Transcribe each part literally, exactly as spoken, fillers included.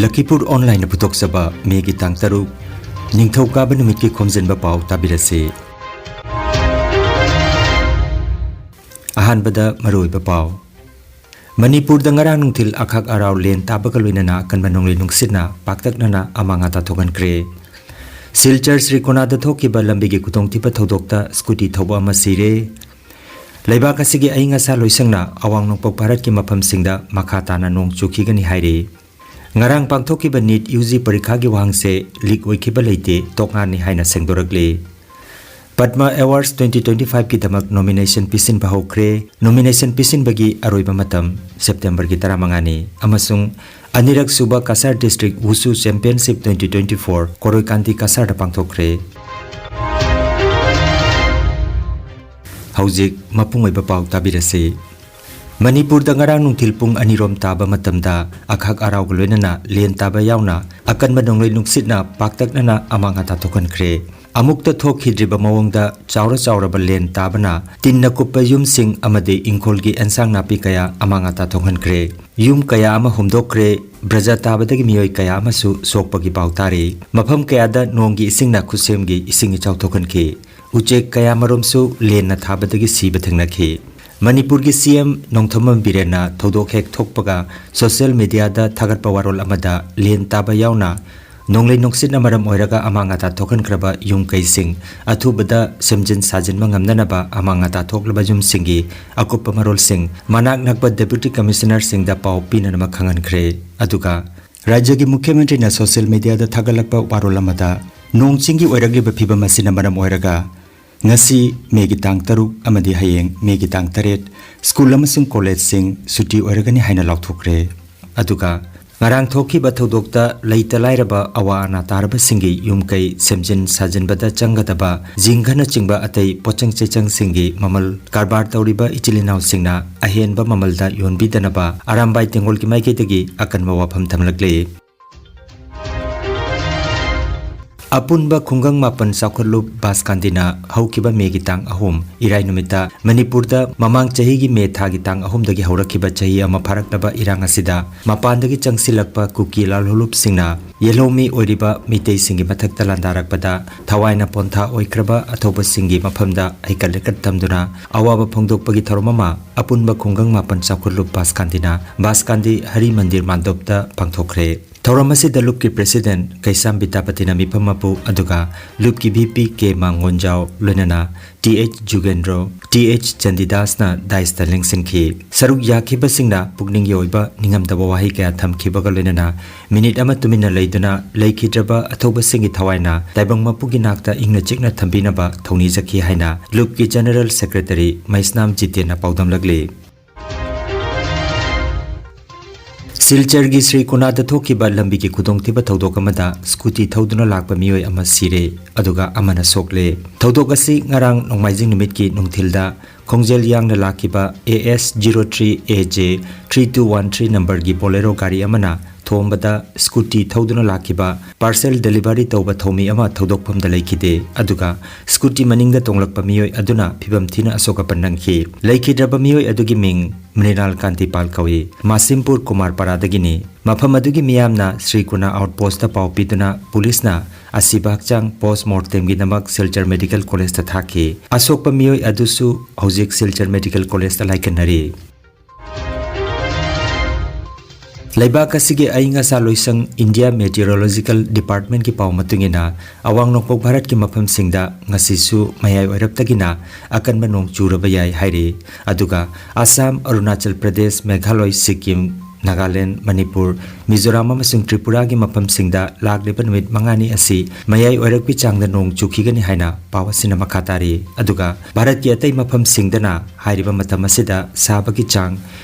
ꯂꯈꯤꯄꯨꯔ ꯑꯣꯟꯂꯥꯏꯟꯅ ꯄꯨꯊꯣꯛꯆꯕ ꯃꯦꯒꯤ ꯇꯥꯡ ꯇꯔꯨꯛ, ꯅꯤꯡꯊꯧꯀꯥꯕ ꯅꯨꯃꯤꯠꯀꯤ ꯈꯣꯝꯖꯤꯟꯕ ꯄꯥꯎ ꯇꯥꯕꯤꯔꯁꯤ꯫ ꯑꯍꯥꯟꯕꯗ ꯃꯔꯨꯑꯣꯏꯕ ꯄꯥꯎ꯫ ꯃꯅꯤꯄꯨꯔꯗ ꯉꯔꯥꯡ ꯅꯨꯡꯊꯤꯜ ꯑꯈꯥꯛ ꯑꯔꯥꯎ ꯂꯦꯟ ꯇꯥꯕꯒ ꯂꯣꯏꯅꯅ ꯑꯀꯟꯕ ꯅꯣꯡꯂꯩ ꯅꯨꯡꯁꯤꯠꯅ ꯄꯥꯛꯇꯛꯅꯅ ꯑꯃꯥꯡ ꯑꯇꯥ ꯊꯣꯛꯍꯟꯈ꯭ꯔꯦ꯫ ꯁꯤꯜꯆꯔ ꯁ꯭ꯔꯤꯀꯣꯅꯥꯗ ꯊꯣꯛꯈꯤꯕ ꯂꯝꯕꯤꯒꯤ ꯈꯨꯗꯣꯡꯊꯤꯕ ꯊꯧꯗꯣꯛꯇ ꯁ꯭ꯀꯨꯇꯤ ꯊꯧꯕ ꯑꯃ ꯁꯤꯔꯦ꯫ ꯂꯩꯕꯥꯛ ꯑꯁꯤꯒꯤ ꯑꯏꯪ ꯑꯁꯥ ꯂꯣꯏꯁꯪꯅ ꯑꯋꯥꯡ ꯅꯣꯡꯄꯣꯛ ꯚꯥꯔꯠꯀꯤ ꯃꯐꯝꯁꯤꯡꯗ ꯃꯈꯥ ꯇꯥꯅ ꯅꯣꯡ ꯆꯨꯈꯤꯒꯅꯤ ꯍꯥꯏꯔꯤ꯫ ꯉꯔꯥꯡ ꯄꯥꯡꯊꯣꯛꯈꯤꯕ ꯅꯤꯠ ꯌꯨ ꯖꯤ ꯄꯔꯤꯈꯥꯒꯤ ꯋꯥꯍꯪꯁꯦ ꯂꯤꯛ ꯑꯣꯏꯈꯤꯕ ꯂꯩꯇꯦ, ꯇꯣꯉꯥꯟꯅꯤ ꯍꯥꯏꯅ ꯁꯦꯡꯗꯣꯔꯛꯂꯤ꯫ ꯄꯗꯃ ꯑꯦꯋꯥꯔꯗꯁ twenty twenty five ꯀꯤꯗꯃꯛ ꯅꯣꯃꯤꯅꯦꯁꯟ ꯄꯤꯁꯤꯟꯕ ꯍꯧꯈ꯭ꯔꯦ꯫ ꯅꯣꯃꯤꯅꯦꯁꯟ ꯄꯤꯁꯤꯟꯕꯒꯤ ꯑꯔꯣꯏꯕ ꯃꯇꯝ ꯁꯦꯞꯇꯦꯝꯕꯔꯒꯤ ꯇꯔꯥꯃꯉꯥꯅꯤ ꯑꯃꯁꯨꯡ ꯑꯅꯤꯔꯛ ꯁꯨꯕ Cachar district wushu championship twenty twenty four ꯀꯣꯔꯣꯏꯀꯥꯟꯗꯤ ꯀꯁꯥꯔꯗ ꯄꯥꯡꯊꯣꯛꯈ꯭ꯔꯦ꯫ ꯍꯧꯖꯤꯛ ꯃꯄꯨꯡ ꯑꯣꯏꯕ ꯄꯥꯎ ꯇꯥꯕꯤꯔꯁꯤ꯫ ꯃꯅꯤꯄꯨꯔꯗ ꯉꯔꯥꯡ ꯅꯨꯡꯊꯤꯜ ꯄꯨꯡ ꯑꯅꯤꯔꯣꯝ ꯇꯥꯕ ꯃꯇꯝꯗ ꯑꯈꯥꯛ ꯑꯔꯥꯎꯒ ꯂꯣꯏꯅꯅ ꯂꯦꯟ ꯇꯥꯕ ꯌꯥꯎꯅ ꯑꯀꯟꯕ ꯅꯣꯡꯂꯩ ꯅꯨꯡꯁꯤꯠꯅ ꯄꯥꯛꯇꯛꯅꯅ ꯑꯃꯥꯡ ꯑꯇꯥ ꯊꯣꯛꯍꯟꯈ꯭ꯔꯦ꯫ ꯑꯃꯨꯛꯇ ꯊꯣꯛꯈꯤꯗ꯭ꯔꯤꯕ ꯃꯑꯣꯡꯗ ꯆꯥꯎꯔ ꯆꯥꯎꯔꯕ ꯂꯦꯟ ꯇꯥꯕꯅ ꯇꯤꯟꯅ ꯀꯨꯞꯄ ꯌꯨꯝꯁꯤꯡ ꯑꯃꯗꯤ ꯏꯪꯈꯣꯜꯒꯤ ꯑꯦꯟꯁꯥꯡ ꯅꯥꯄꯤ ꯀꯌꯥ ꯑꯃꯥꯡ ꯑꯇꯥ ꯊꯣꯛꯍꯟꯈ꯭ꯔꯦ꯫ ꯌꯨꯝ ꯀꯌꯥ ꯑꯃ ꯍꯨꯝꯗꯣꯛꯈ꯭ꯔꯦ꯫ ꯕ꯭ꯔꯖꯥ ꯇꯥꯕꯗꯒꯤ ꯃꯤꯑꯣꯏ ꯀꯌꯥ ꯑꯃꯁꯨ ꯁꯣꯛꯄꯒꯤ ꯄꯥꯎ ꯇꯥꯔꯤ꯫ ꯃꯐꯝ ꯀꯌꯥꯗ ꯅꯣꯡꯒꯤ ꯏꯁꯤꯡꯅ ꯈꯨꯠꯁꯦꯝꯒꯤ ꯏꯁꯤꯡ ꯏꯆꯥꯎ ꯊꯣꯛꯍꯟꯈꯤ꯫ ꯎꯆꯦꯛ ꯀꯌꯥꯃꯔꯨꯝꯁꯨ ꯂꯦꯟꯅ ꯊꯥꯕꯗꯒꯤ ꯁꯤꯕ ꯊꯦꯡꯅꯈꯤ꯫ ꯃꯅꯤꯄꯨꯔꯒꯤ ꯁꯤ ꯑꯦꯝ ꯅꯣꯡꯊꯣꯝꯕꯝ ꯕꯤꯔꯦꯟꯅ ꯊꯧꯗꯣꯛ ꯍꯦꯛ ꯊꯣꯛꯄꯒ ꯁꯣꯁꯤꯌꯦꯜ ꯃꯤꯗꯤꯌꯥꯗ ꯊꯥꯒꯠꯄ ꯋꯥꯔꯣꯜ ꯑꯃꯗ ꯂꯦꯟ ꯇꯥꯕ ꯌꯥꯎꯅ ꯅꯣꯡꯂꯩ ꯅꯨꯡꯁꯤꯠꯅ ꯃꯔꯝ ꯑꯣꯏꯔꯒ ꯑꯃꯥꯡ ꯑꯇꯥ ꯊꯣꯛꯍꯟꯈ꯭ꯔꯕ ꯌꯨꯝ ꯀꯩꯁꯤꯡ ꯑꯊꯨꯕꯗ ꯁꯦꯝꯖꯤꯟ ꯁꯥꯖꯤꯟꯕ ꯉꯝꯅꯅꯕ ꯑꯃꯥꯡ ꯑꯇꯥ ꯊꯣꯛꯂꯕ ꯌꯨꯝꯁꯤꯡꯒꯤ ꯑꯀꯨꯞꯄ ꯃꯔꯣꯜꯁꯤꯡ ꯃꯅꯥꯛ ꯅꯛꯄ ꯗꯦꯄ꯭ꯌꯨꯇꯤ ꯀꯃꯤꯁꯅꯔꯁꯤꯡꯗ ꯄꯥꯎ ꯄꯤꯅꯅꯕ ꯈꯪꯍꯟꯈ꯭ꯔꯦ꯫ ꯑꯗꯨꯒ ꯔꯥꯖ꯭ꯌꯒꯤ ꯃꯨꯈ꯭ꯌ ꯃꯟꯇ꯭ꯔꯤꯅ ꯁꯣꯁꯤꯌꯦꯜ ꯃꯤꯗꯤꯌꯥꯗ ꯊꯥꯒꯠꯂꯛꯄ ꯋꯥꯔꯣꯜ ꯑꯃꯗ ꯅꯣꯡ ꯆꯤꯡꯒꯤ ꯑꯣꯏꯔꯛꯂꯤꯕ ꯐꯤꯕꯝ ꯑꯁꯤꯅ ꯃꯔꯝ ꯑꯣꯏꯔꯒ ꯉꯁꯤ ꯃꯦꯒꯤ ꯇꯥꯡ ꯇꯔꯨꯛ ꯑꯃꯗꯤ ꯍꯌꯦꯡ ꯃꯦꯒꯤ ꯇꯥꯡ ꯇꯔꯦꯠ ꯁ꯭ꯀꯨꯜ ꯑꯃꯁꯨꯡ ꯀꯣꯂꯦꯖꯁꯤꯡ ꯁꯨꯇꯤ ꯑꯣꯏꯔꯒꯅꯤ ꯍꯥꯏꯅ ꯂꯥꯎꯊꯣꯛꯈ꯭ꯔꯦ꯫ ꯑꯗꯨꯒ ꯉꯔꯥꯡ ꯊꯣꯛꯈꯤꯕ ꯊꯧꯗꯣꯛꯇ ꯂꯩꯇ ꯂꯥꯏꯔꯕ ꯑꯋꯥ ꯑꯅꯥ ꯇꯥꯔꯕꯁꯤꯡꯒꯤ ꯌꯨꯝ ꯀꯩ ꯁꯦꯝꯖꯤꯟ ꯁꯥꯖꯤꯟꯕꯗ ꯆꯪꯒꯗꯕ ꯖꯤꯡꯒꯅꯆꯤꯡꯕ ꯑꯇꯩ ꯄꯣꯠꯆꯪ ꯆꯩꯆꯪꯁꯤꯡꯒꯤ ꯃꯃꯜ ꯀꯔꯕꯥꯔ ꯇꯧꯔꯤꯕ ꯏꯆꯤꯜ ꯏꯅꯥꯎꯁꯤꯡꯅ ꯑꯍꯦꯟꯕ ꯃꯃꯜꯗ ꯌꯣꯟꯕꯤꯗꯅꯕ ꯑꯔꯥꯝꯕꯥꯏ ꯇꯦꯡꯒꯣꯜꯒꯤ ꯃꯥꯏꯀꯩꯗꯒꯤ ꯑꯀꯟꯕ ꯋꯥꯐꯝ ꯊꯝꯂꯛꯂꯤ꯫ ꯑꯄꯨꯟꯕ ꯈꯨꯡꯒꯪ ꯃꯥꯄꯟ ꯆꯥꯎꯈꯠꯂꯨꯞ ꯕꯥꯁꯀꯥꯟꯗꯤꯅ ꯍꯧꯈꯤꯕ ꯃꯦꯒꯤ ꯇꯥꯡ ꯑꯍꯨꯝ, ꯏꯔꯥꯏ ꯅꯨꯃꯤꯠꯇ ꯃꯅꯤꯄꯨꯔꯗ ꯃꯃꯥꯡ ꯆꯍꯤꯒꯤ ꯃꯦ ꯊꯥꯒꯤ ꯇꯥꯡ ꯑꯍꯨꯝꯗꯒꯤ ꯍꯧꯔꯛꯈꯤꯕ ꯆꯍꯤ ꯑꯃ ꯐꯥꯔꯛꯂꯕ ꯏꯔꯥꯡ ꯑꯁꯤꯗ ꯃꯄꯥꯟꯗꯒꯤ ꯆꯪꯁꯤꯜꯂꯛꯄ ꯀꯨꯀꯤ ꯂꯥꯜꯍꯧꯂꯨꯞꯁꯤꯡꯅ ꯌꯦꯜꯍꯧꯃꯤ ꯑꯣꯏꯔꯤꯕ ꯃꯤꯇꯩꯁꯤꯡꯒꯤ ꯃꯊꯛꯇ ꯂꯥꯟꯗꯥꯔꯛꯄꯗ ꯊꯋꯥꯏꯅ ꯄꯣꯟꯊꯥ ꯑꯣꯏꯈ꯭ꯔꯕ ꯑꯊꯧꯕꯁꯤꯡꯒꯤ ꯃꯐꯝꯗ ꯍꯩꯀꯠ ꯂꯩꯀꯠ ꯇꯝꯗꯨꯅ ꯑꯋꯥꯕ ꯐꯣꯡꯗꯣꯛꯄꯒꯤ ꯊꯧꯔꯝ ꯑꯃ ꯑꯄꯨꯟꯕ ꯈꯨꯡꯒꯪ ꯃꯥꯄꯟ ꯆꯥꯎꯈꯠꯂꯨꯞ ꯕꯥꯁꯀꯥꯟꯗꯤꯅ ꯕꯥꯁꯀꯥꯟꯗꯤ ꯍꯔꯤ ꯃꯟꯗꯤꯔ ꯃꯥꯟꯗꯣꯞꯇ ꯄꯥꯡꯊꯣꯛꯈ꯭ꯔꯦ꯫ ꯊꯧꯔꯝ ꯑꯁꯤꯗ ꯂꯨꯞꯀꯤ ꯄ꯭ꯔꯦꯁꯤꯗꯦꯟꯠ ꯀꯩꯁꯥꯝ ꯕꯤꯗ꯭ꯌꯥꯄꯇꯤꯅ ꯃꯤꯐꯝ ꯃꯄꯨ, ꯑꯗꯨꯒ ꯂꯨꯞꯀꯤ ꯚꯤ ꯄꯤ ꯀꯦ ꯃꯥꯡꯒꯣꯟꯖꯥꯎ, ꯂꯣꯏꯅꯅ ꯇꯤ ꯑꯩꯆ ꯖꯨꯒꯦꯟꯗ꯭ꯔꯣ, ꯇꯤ ꯑꯩꯆ ꯆꯟꯗꯤꯗꯥꯁꯅ ꯗꯥꯏꯁꯇ ꯂꯦꯡꯁꯤꯟꯈꯤ꯫ ꯁꯔꯨꯛ ꯌꯥꯈꯤꯕꯁꯤꯡꯅ ꯄꯨꯛꯅꯤꯡꯒꯤ ꯑꯣꯏꯕ ꯅꯤꯡꯉꯝꯗꯕ ꯋꯥꯍꯩ ꯀꯌꯥ ꯊꯝꯈꯤꯕꯒ ꯂꯣꯏꯅꯅ ꯃꯤꯅꯤꯠ ꯑꯃ ꯇꯨꯃꯤꯟꯅ ꯂꯩꯗꯨꯅ ꯂꯩꯈꯤꯗ꯭ꯔꯕ ꯑꯊꯧꯕꯁꯤꯡꯒꯤ ꯊꯋꯥꯏꯅ ꯇꯥꯏꯕꯪ ꯃꯄꯨꯒꯤ ꯅꯥꯛꯇ ꯏꯪꯅ ꯆꯤꯛꯅ ꯊꯝꯕꯤꯅꯕ ꯊꯧꯅꯤꯖꯈꯤ ꯍꯥꯏꯅ ꯂꯨꯞꯀꯤ ꯖꯦꯅꯔꯦꯜ ꯁꯦꯀ꯭ꯔꯦꯇꯔꯤ ꯃꯩꯁꯅꯥꯝ ꯖꯤꯇꯦꯟꯅ ꯄꯥꯎꯗꯝꯂꯛꯂꯤ꯫ ꯁꯤꯜꯆꯔꯒꯤ ꯁ꯭ꯔꯤ ꯀꯣꯅꯥꯗ ꯊꯣꯛꯈꯤꯕ ꯂꯝꯕꯤꯒꯤ ꯈꯨꯗꯣꯡꯊꯤꯕ ꯊꯧꯗꯣꯛ ꯑꯃꯗ ꯁ꯭ꯀꯨꯇꯤ ꯊꯧꯗꯨꯅ ꯂꯥꯛꯄ ꯃꯤꯑꯣꯏ ꯑꯃ ꯁꯤꯔꯦ, ꯑꯗꯨꯒ ꯑꯃꯅ ꯁꯣꯛꯂꯦ꯫ ꯊꯧꯗꯣꯛ ꯑꯁꯤ ꯉꯔꯥꯡ ꯅꯣꯡꯃꯥꯏꯖꯤꯡ ꯅꯨꯃꯤꯠꯀꯤ ꯅꯨꯡꯊꯤꯜꯗ ꯈꯣꯡꯖꯦꯜ ꯌꯥꯡꯅ ꯂꯥꯛꯈꯤꯕ A S zero three A J three two one three numberꯒꯤ Bolero ꯒꯥꯔꯤ ꯑꯃꯅ ꯊꯣꯝꯕꯗ ꯁ꯭ꯀꯨꯇꯤ ꯊꯧꯗꯨꯅ ꯂꯥꯛꯈꯤꯕ parcel delivery ꯇꯧꯕ ꯊꯧꯃꯤ ꯑꯃ ꯊꯧꯗꯣꯛꯐꯝꯗ ꯂꯩꯈꯤꯗꯦ꯫ ꯑꯗꯨꯒ ꯁ꯭ꯀꯨꯇꯤ ꯃꯅꯤꯡꯗ ꯇꯣꯡꯂꯛꯄ ꯃꯤꯑꯣꯏ ꯑꯗꯨꯅ ꯐꯤꯕꯝ ꯊꯤꯅ ꯑꯁꯣꯛ ꯑꯄꯟ ꯅꯪꯈꯤ꯫ ꯂꯩꯈꯤꯗ꯭ꯔꯕ ꯃꯤꯑꯣꯏ ꯑꯗꯨꯒꯤ ꯃꯤꯡ ꯃ꯭ꯔꯤꯅꯥꯜ ꯀꯥꯟꯇꯤꯄꯥꯜ ꯀꯧꯏ꯫ ꯃꯥꯁꯤꯝꯄꯨꯔ ꯀꯨꯃꯥꯔ ꯄꯥꯔꯥꯗꯒꯤꯅꯤ꯫ ꯃꯐꯝ ꯑꯗꯨꯒꯤ ꯃꯤꯌꯥꯝꯅ ꯁ꯭ꯔꯤ ꯀꯨꯅꯥ ꯑꯥꯎꯠꯄꯣꯁꯇ ꯄꯥꯎ ꯄꯤꯗꯨꯅ ꯄꯨꯂꯤꯁꯅ ꯑꯁꯤꯕ ꯍꯛꯆꯥꯡ ꯄꯣꯁ ꯃꯣꯔꯇꯦꯝꯒꯤꯗꯃꯛ ꯁꯤꯜꯆꯔ ꯃꯦꯗꯤꯀꯦꯜ ꯀꯣꯂꯦꯖꯇ ꯊꯥꯈꯤ꯫ ꯑꯁꯣꯛꯄ ꯃꯤꯑꯣꯏ ꯑꯗꯨꯁꯨ ꯍꯧꯖꯤꯛ ꯁꯤꯜꯆꯔ ꯃꯦꯗꯤꯀꯦꯜ ꯀꯣꯂꯦꯖꯇ ꯂꯥꯏꯀꯠꯅꯔꯤ꯫ ꯂꯩꯕꯥꯛ ꯑꯁꯤꯒꯤ ꯑꯏꯪ ꯑꯁꯥ ꯂꯣꯏꯁꯪ ꯏꯟꯗꯤꯌꯥ ꯃꯦꯇꯤꯑꯣꯔꯣꯂꯣꯖꯤꯀꯦꯜ ꯗꯤꯄꯥꯔꯠꯃꯦꯟꯠꯀꯤ ꯄꯥꯎ ꯃꯇꯨꯡ ꯏꯟꯅ, ꯑꯋꯥꯡ ꯅꯣꯡꯄꯣꯛ ꯚꯥꯔꯠꯀꯤ ꯃꯐꯝꯁꯤꯡꯗ ꯉꯁꯤꯁꯨ ꯃꯌꯥꯏ ꯑꯣꯏꯔꯞꯇꯒꯤꯅ ꯑꯀꯟꯕ ꯅꯣꯡ ꯆꯨꯔꯕ ꯌꯥꯏ ꯍꯥꯏꯔꯤ꯫ ꯑꯗꯨꯒ ꯑꯁꯥꯝ, ꯑꯔꯨꯅꯥꯆꯜ ꯄ꯭ꯔꯗꯦꯁ, ꯃꯦꯘꯥꯂꯣꯏ, ꯁꯤꯛꯀꯤꯝ, ꯅꯥꯒꯥꯂꯦꯟ, ꯃꯅꯤꯄꯨꯔ, ꯃꯤꯖꯣꯔꯥꯝ ꯑꯃꯁꯨꯡ ꯇ꯭ꯔꯤꯄꯨꯔꯥꯒꯤ ꯃꯐꯝꯁꯤꯡꯗ ꯂꯥꯛꯂꯤꯕ ꯅꯨꯃꯤꯠ ꯃꯉꯥꯅꯤ ꯑꯁꯤ ꯃꯌꯥꯏ ꯑꯣꯏꯔꯞꯀꯤ ꯆꯥꯡꯗ ꯅꯣꯡ ꯆꯨꯈꯤꯒꯅꯤ ꯍꯥꯏꯅ ꯄꯥꯎ ꯑꯁꯤꯅ ꯃꯈꯥ ꯇꯥꯔꯤ꯫ ꯑꯗꯨꯒ ꯚꯥꯔꯠꯀꯤ ꯑꯇꯩ ꯃꯐꯝꯁꯤꯡꯗꯅ ꯍꯥꯏꯔꯤꯕ ꯃꯇꯝ ꯑꯁꯤꯗ ꯁꯥꯕꯒꯤ ꯆꯥꯡ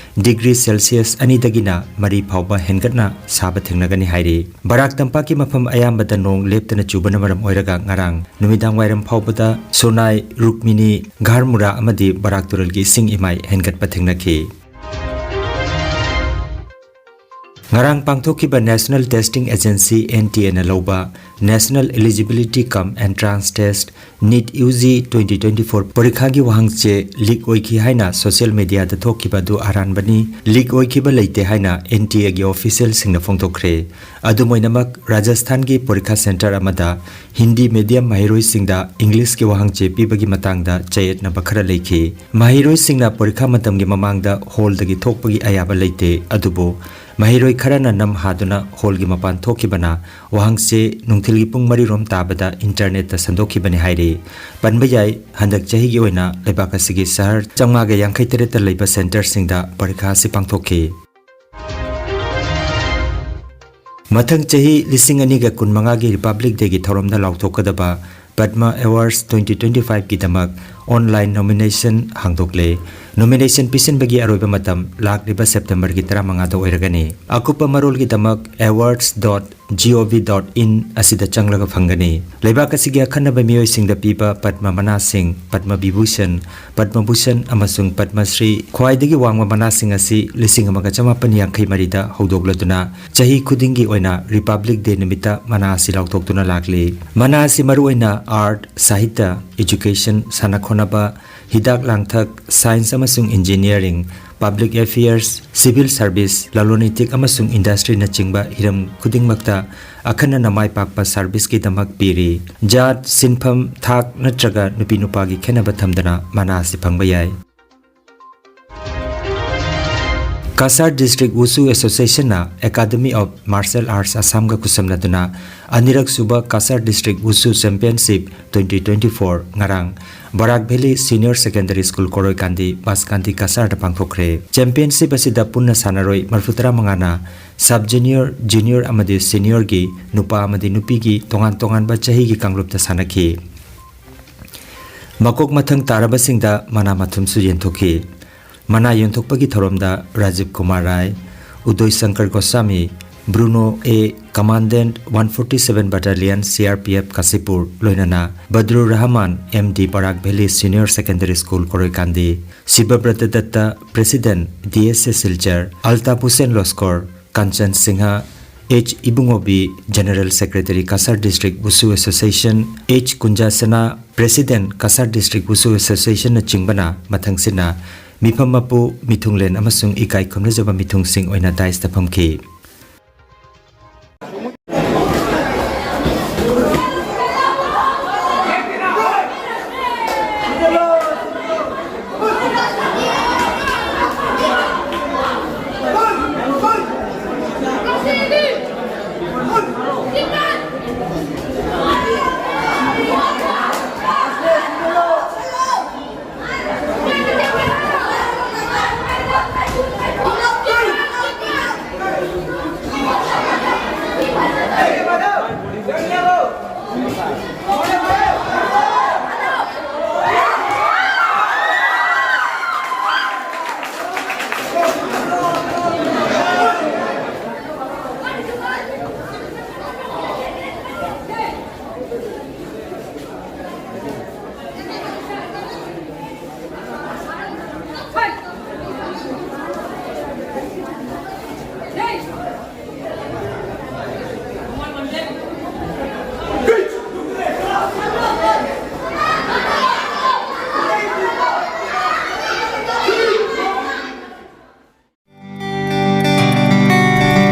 ꯗꯤꯒ꯭ꯔꯤ ꯁꯦꯜꯁꯤꯌꯁ ꯑꯅꯤꯗꯒꯤꯅ ꯃꯔꯤ ꯐꯥꯎꯕ ꯍꯦꯟꯒꯠꯅ ꯁꯥꯕ ꯊꯦꯡꯅꯒꯅꯤ ꯍꯥꯏꯔꯤ꯫ ꯕꯔꯥꯛ ꯇꯝꯄꯥꯛꯀꯤ ꯃꯐꯝ ꯑꯌꯥꯝꯕꯗ ꯅꯣꯡ ꯂꯦꯞꯇꯅ ꯆꯨꯕꯅ ꯃꯔꯝ ꯑꯣꯏꯔꯒ ꯉꯔꯥꯡ ꯅꯨꯃꯤꯗꯥꯡ ꯋꯥꯏꯔꯝ ꯐꯥꯎꯕꯗ ꯁꯣꯅꯥꯏ, ꯔꯨꯛꯃꯤꯅꯤ, ꯘꯥꯔꯃꯨꯔꯥ ꯑꯃꯗꯤ ꯕꯔꯥꯛ ꯇꯨꯔꯦꯜꯒꯤ ꯏꯁꯤꯡ ꯏꯃꯥꯏ ꯍꯦꯟꯒꯠꯄ ꯊꯦꯡꯅꯈꯤ꯫ ꯉꯔꯥꯡ ꯄꯥꯡꯊꯣꯛꯈꯤꯕ National Testing Agency, NTAꯅ ꯂꯧꯕ National Eligibility cum Entrance Test, NEET UG twenty twenty-four ꯄꯔꯤꯈꯥꯒꯤ ꯋꯥꯍꯪ ꯆꯦ ꯂꯤꯛ ꯑꯣꯏꯈꯤ ꯍꯥꯏꯅ ꯁꯣꯁꯤꯌꯦꯜ ꯃꯤꯗꯤꯌꯥꯗ ꯊꯣꯛꯈꯤꯕ ꯑꯗꯨ ꯑꯔꯥꯟꯕꯅꯤ꯫ ꯂꯤꯛ ꯑꯣꯏꯈꯤꯕ ꯂꯩꯇꯦ ꯍꯥꯏꯅ NTAꯒꯤ ꯑꯣꯐꯤꯁꯤꯌꯦꯜꯁꯤꯡꯅ ꯐꯣꯡꯗꯣꯛꯈ꯭ꯔꯦ꯫ ꯑꯗꯨꯝ ꯑꯣꯏꯅꯃꯛ, ꯔꯥꯖꯁꯊꯥꯟꯒꯤ ꯄꯔꯤꯈꯥ ꯁꯦꯟꯇꯔ ꯑꯃꯗ ꯍꯤꯟꯗꯤ ꯃꯤꯗꯤꯌꯝ ꯃꯍꯩꯔꯣꯏꯁꯤꯡꯗ ꯏꯪꯂꯤꯁꯀꯤ ꯋꯥꯍꯪ ꯆꯦ ꯄꯤꯕꯒꯤ ꯃꯇꯥꯡꯗ ꯆꯌꯦꯠꯅꯕ ꯈꯔ ꯂꯩꯈꯤ꯫ ꯃꯍꯩꯔꯣꯏꯁꯤꯡꯅ ꯄꯔꯤꯈꯥ ꯃꯇꯝꯒꯤ ꯃꯃꯥꯡꯗ ꯍꯣꯜꯗꯒꯤ ꯊꯣꯛꯄꯒꯤ ꯑꯌꯥꯕ ꯂꯩꯇꯦ, ꯑꯗꯨꯕꯨ ꯃꯍꯩꯔꯣꯏ ꯈꯔꯅ ꯅꯝ ꯍꯥꯗꯨꯅ ꯍꯣꯜꯒꯤ ꯃꯄꯥꯟ ꯊꯣꯛꯈꯤꯕꯅ ꯋꯥꯍꯪ ꯆꯦ ꯅꯨꯡꯊꯤꯜꯒꯤ ꯄꯨꯡ ꯃꯔꯤ ꯔꯣꯝ ꯇꯥꯕꯗ ꯏꯟꯇꯔꯅꯦꯠꯇ ꯁꯟꯗꯣꯛꯈꯤꯕꯅꯤ ꯍꯥꯏꯔꯤ꯫ ꯄꯟꯕ ꯌꯥꯏ, ꯍꯟꯗꯛ ꯆꯍꯤꯒꯤ ꯑꯣꯏꯅ ꯂꯩꯕꯥꯛ ꯑꯁꯤꯒꯤ ꯁꯍꯔ ꯆꯥꯝꯃꯉꯥꯒ ꯌꯥꯡꯈꯩ ꯇꯔꯦꯠꯇ ꯂꯩꯕ ꯁꯦꯟꯇꯔꯁꯤꯡꯗ ꯄꯔꯤꯈꯥ ꯑꯁꯤ ꯄꯥꯡꯊꯣꯛꯈꯤ꯫ ꯃꯊꯪ ꯆꯍꯤ ꯂꯤꯁꯤꯡ ꯑꯅꯤꯒ ꯀꯨꯟꯃꯉꯥꯒꯤ Republic Dayꯒꯤ ꯊꯧꯔꯝꯗ ꯂꯥꯎꯊꯣꯛꯀꯗꯕ Padma Awards twenty twenty-fiveꯒꯤꯗꯃꯛ online nomination ꯍꯥꯡꯗꯣꯛꯂꯦ꯫ Nomination ꯄꯤꯁꯤꯟꯕꯒꯤ ꯑꯔꯣꯏꯕ ꯃꯇꯝ ꯂꯥꯛꯂꯤꯕ Septemberꯒꯤ ꯇꯔꯥꯃꯉꯥꯗ ꯑꯣꯏꯔꯒꯅꯤ꯫ ꯑꯀꯨꯞꯄ ꯃꯔꯣꯜꯒꯤꯗꯃꯛ awards dot gov dot in ꯑꯁꯤꯗ ꯆꯪꯂꯒ ꯐꯪꯒꯅꯤ꯫ ꯂꯩꯕꯥꯛ ꯑꯁꯤꯒꯤ ꯑꯈꯟꯅꯕ ꯃꯤꯑꯣꯏꯁꯤꯡꯗ ꯄꯤꯕ ꯄꯗꯃ ꯃꯅꯥꯁꯤꯡ, ꯄꯗꯃ ꯕꯤꯚꯨꯁꯟ, ꯄꯗꯃ ꯚꯨꯁꯟ ꯑꯃꯁꯨꯡ ꯄꯗꯃ ꯁ꯭ꯔꯤ ꯈ꯭ꯋꯥꯏꯗꯒꯤ ꯋꯥꯡꯕ ꯃꯅꯥꯁꯤꯡ ꯑꯁꯤ ꯂꯤꯁꯤꯡ ꯑꯃꯒ ꯆꯃꯥꯄꯟ ꯌꯥꯡꯈꯩ ꯃꯔꯤꯗ ꯍꯧꯗꯣꯛꯂꯗꯨꯅ ꯆꯍꯤ ꯈꯨꯗꯤꯡꯒꯤ ꯑꯣꯏꯅ Republic Day ꯅꯨꯃꯤꯠꯇ ꯃꯅꯥ ꯑꯁꯤ ꯂꯥꯎꯊꯣꯛꯇꯨꯅ ꯂꯥꯛꯂꯤ꯫ ꯃꯅꯥ ꯑꯁꯤ ꯃꯔꯨꯑꯣꯏꯅ art, ꯁꯥꯍꯤꯇ꯭ꯌ, education, ꯁꯥꯟꯅ ꯈꯣꯠꯅꯕ, ꯍꯤꯗꯥꯛ ꯂꯥꯡꯊꯛ, science ꯑꯃꯁꯨꯡ engineering, public affairs, civil service, ꯂꯂꯣꯟ ꯏꯇꯤꯛ ꯑꯃꯁꯨꯡ industryꯅꯆꯤꯡꯕ ꯍꯤꯔꯝ ꯈꯨꯗꯤꯡꯃꯛꯇ ꯑꯈꯟꯅꯅ ꯃꯥꯏ ꯄꯥꯛꯄ serviceꯀꯤꯗꯃꯛ ꯄꯤꯔꯤ꯫ ꯖꯥꯠ, ꯁꯤꯟꯐꯝ, ꯊꯥꯛ ꯅꯠꯇ꯭ꯔꯒ ꯅꯨꯄꯤ ꯅꯨꯄꯥꯒꯤ ꯈꯦꯠꯅꯕ ꯊꯝꯗꯅ ꯃꯅꯥ ꯑꯁꯤ ꯐꯪꯕ ꯌꯥꯏ꯫ Cachar District Wushu Associationꯅ Academy of Martial Arts Assamꯒ ꯈꯨꯠꯁꯝꯅꯗꯨꯅ ꯑꯅꯤꯔꯛ ꯁꯨꯕ Cachar District Wushu Championship twenty twenty-four ꯉꯔꯥꯡ Barak valley Senior Secondary School ꯀꯣꯔꯣꯏꯀꯥꯟꯗꯤ ꯕꯥꯁꯀꯥꯟꯗꯤ ꯀꯁꯥꯔꯗ ꯄꯥꯡꯊꯣꯛꯈ꯭ꯔꯦ꯫ Championship ꯑꯁꯤꯗ ꯄꯨꯟꯅ ꯁꯥꯟꯅꯔꯣꯏ ꯃꯔꯤꯐꯨꯇꯔꯥ ꯃꯉꯥꯅ sub junior, junior ꯑꯃꯗꯤ seniorꯒꯤ ꯅꯨꯄꯥ ꯑꯃꯗꯤ ꯅꯨꯄꯤꯒꯤ ꯇꯣꯉꯥꯟ ꯇꯣꯉꯥꯟꯕ ꯆꯍꯤꯒꯤ ꯀꯥꯡꯂꯨꯞꯇ ꯁꯥꯟꯅꯈꯤ꯫ ꯃꯀꯣꯛ ꯃꯊꯪ ꯇꯥꯔꯕꯁꯤꯡꯗ ꯃꯅꯥ ꯃꯊꯨꯝꯁꯨ ꯌꯦꯟꯊꯣꯛꯈꯤ꯫ ꯃꯅꯥ ꯌꯦꯟꯊꯣꯛꯄꯒꯤ ꯊꯧꯔꯝꯗ Rajiv Kumar Rai, Uday Shankar Goswami, Bruno A, Commandant one forty-seven Battalion, CRPF Kashipur, ꯂꯣꯏꯅꯅ Badrur Rahman, MD, Barak valley Senior Secondary School ꯀꯣꯔꯣꯏꯀꯥꯟꯗꯤ, Shibabrata Datta, President, DSA Silchar, Altaf Hussain Laskar, Kanchan Singh, H Ibungobi, General Secretary, Cachar District Wushu Association, H Kunjashana, President, Cachar District Wushu Association ꯅꯆꯤꯡꯕꯅ ꯃꯊꯪꯁꯤꯠꯅ ꯃꯤꯐꯝ ꯃꯄꯨ, ꯃꯤꯊꯨꯡꯂꯦꯟ ꯑꯃꯁꯨꯡ ꯏꯀꯥꯏ ꯈꯨꯝꯅꯖꯕ ꯃꯤꯊꯨꯡꯁꯤꯡ ꯑꯣꯏꯅ dais ꯇ ꯐꯝꯈꯤ꯫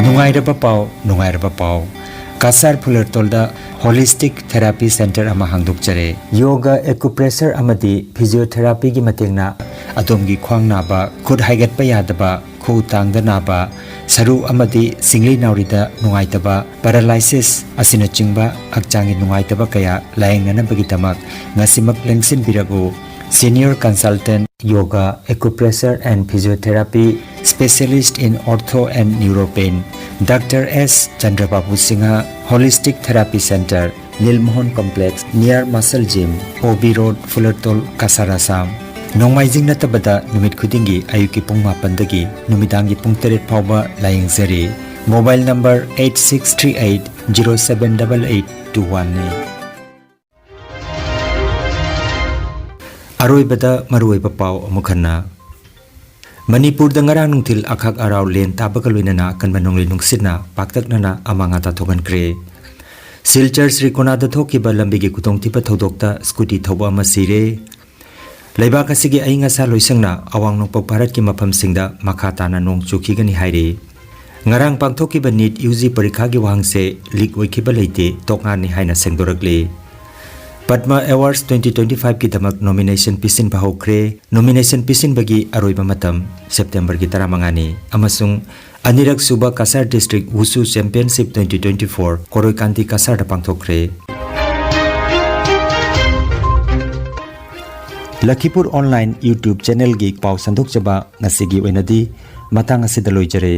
ꯅꯨꯡꯉꯥꯏꯔꯕ ꯄꯥꯎ, ꯅꯨꯡꯉꯥꯏꯔꯕ ꯄꯥꯎ꯫ ꯀꯁꯥꯔ ꯐꯨꯂꯔꯇꯣꯜꯗ Holistic Therapy Center ꯑꯃ ꯍꯥꯡꯗꯣꯛꯆꯔꯦ꯫ ꯌꯣꯒ, acupressure ꯑꯃꯗꯤ physiotherapy ꯒꯤ ꯃꯇꯦꯡꯅ ꯑꯗꯣꯝꯒꯤ ꯈ꯭ꯋꯥꯡ ꯅꯥꯕ, ꯈꯨꯠ ꯍꯥꯏꯒꯠꯄ ꯌꯥꯗꯕ, ꯈꯨꯎ ꯇꯥꯡꯗ ꯅꯥꯕ, ꯁꯔꯨ ꯑꯃꯗꯤ ꯁꯤꯡꯂꯤ ꯅꯥꯎꯔꯤꯗ ꯅꯨꯡꯉꯥꯏꯇꯕ, paralysis ꯑꯁꯤꯅꯆꯤꯡꯕ ꯍꯛꯆꯥꯡꯒꯤ ꯅꯨꯡꯉꯥꯏꯇꯕ ꯀꯌꯥ ꯂꯥꯌꯦꯡꯅꯅꯕꯒꯤꯗꯃꯛ ꯉꯁꯤꯃꯛ ꯂꯦꯡꯁꯤꯟꯕꯤꯔꯛꯎ꯫ Senior Consultant, Yoga, Acupressure and Physiotherapy, Specialist in Ortho and Neuropain, Doctor S Chandrababu Singha, Holistic Therapy Center, Nilmohan Complex, near Muscle Gym, O B Road, Fulertol, Kasar, Assam. ꯅꯣꯡꯃꯥꯏꯖꯤꯡ ꯅꯠꯇꯕꯗ ꯅꯨꯃꯤꯠ ꯈꯨꯗꯤꯡꯒꯤ ꯑꯌꯨꯛꯀꯤ ꯄꯨꯡ ꯃꯥꯄꯟꯗꯒꯤ ꯅꯨꯃꯤꯗꯥꯡꯒꯤ ꯄꯨꯡ ꯇꯔꯦꯠ ꯐꯥꯎꯕ ꯂꯥꯌꯦꯡꯖꯔꯤ꯫ Mobile number eight six three eight zero seven eight eight two one ꯅꯤ꯫ ꯑꯔꯣꯏꯕꯗ ꯃꯔꯨꯑꯣꯏꯕ ꯄꯥꯎ ꯑꯃꯨꯛ ꯍꯟꯅ꯫ ꯃꯅꯤꯄꯨꯔꯗ ꯉꯔꯥꯡ ꯅꯨꯡꯊꯤꯜ ꯑꯈꯥꯛ ꯑꯔꯥꯎ ꯂꯦꯟ ꯇꯥꯕꯒ ꯂꯣꯏꯅꯅ ꯑꯀꯟꯕ ꯅꯣꯡꯂꯩ ꯅꯨꯡꯁꯤꯠꯅ ꯄꯥꯛꯇꯛꯅꯅ ꯑꯃꯥꯡ ꯑꯇꯥ ꯊꯣꯛꯍꯟꯈ꯭ꯔꯦ꯫ ꯁꯤꯜꯆꯔ ꯁ꯭ꯔꯤꯀꯣꯅꯥꯗ ꯊꯣꯛꯈꯤꯕ ꯂꯝꯕꯤꯒꯤ ꯈꯨꯗꯣꯡꯊꯤꯕ ꯊꯧꯗꯣꯛꯇ ꯁ꯭ꯀꯨꯇꯤ ꯊꯧꯕ ꯑꯃ ꯁꯤꯔꯦ꯫ ꯂꯩꯕꯥꯛ ꯑꯁꯤꯒꯤ ꯑꯏꯪ ꯑꯁꯥ ꯂꯣꯏꯁꯪꯅ ꯑꯋꯥꯡ ꯅꯣꯡꯄꯣꯛ ꯚꯥꯔꯠꯀꯤ ꯃꯐꯝꯁꯤꯡꯗ ꯃꯈꯥ ꯇꯥꯅ ꯅꯣꯡ ꯆꯨꯈꯤꯒꯅꯤ ꯍꯥꯏꯔꯤ꯫ ꯉꯔꯥꯡ ꯄꯥꯡꯊꯣꯛꯈꯤꯕ ꯅꯤꯠ ꯌꯨ ꯖꯤ ꯄꯔꯤꯈꯥꯒꯤ ꯋꯥꯍꯪꯁꯦ ꯂꯤꯛ ꯑꯣꯏꯈꯤꯕ ꯂꯩꯇꯦ, ꯇꯣꯉꯥꯟꯅꯤ ꯍꯥꯏꯅ ꯁꯦꯡꯗꯣꯔꯛꯂꯤ꯫ ꯄꯗꯃ ꯑꯦꯋꯥꯔꯗꯁ ꯇ꯭ꯋꯦꯟꯇꯤ ꯇ꯭ꯋꯦꯟꯇꯤ ꯐꯥꯏꯚꯀꯤꯗꯃꯛ ꯅꯣꯃꯤꯅꯦꯁꯟ ꯄꯤꯁꯤꯟꯕ ꯍꯧꯈ꯭ꯔꯦ꯫ ꯅꯣꯃꯤꯅꯦꯁꯟ ꯄꯤꯁꯤꯟꯕꯒꯤ ꯑꯔꯣꯏꯕ ꯃꯇꯝ ꯁꯦꯞꯇꯦꯝꯕꯔꯒꯤ ꯇꯔꯥꯃꯉꯥꯅꯤ ꯑꯃꯁꯨꯡ ꯑꯅꯤꯔꯛ ꯁꯨꯕ Cachar district wushu championship twenty twenty four ꯀꯣꯔꯣꯏꯀꯥꯟꯇꯤ ꯀꯁꯥꯔꯗ ꯄꯥꯡꯊꯣꯛꯈ꯭ꯔꯦ꯫ ꯂꯈꯤꯄꯨꯔ ꯑꯣꯟꯂꯥꯏꯟ YouTube ꯆꯦꯅꯦꯜꯒꯤ ꯄꯥꯎ ꯁꯟꯗꯣꯛꯆꯕ ꯉꯁꯤꯒꯤ ꯑꯣꯏꯅꯗꯤ ꯃꯇꯥꯡ ꯑꯁꯤꯗ ꯂꯣꯏꯖꯔꯦ꯫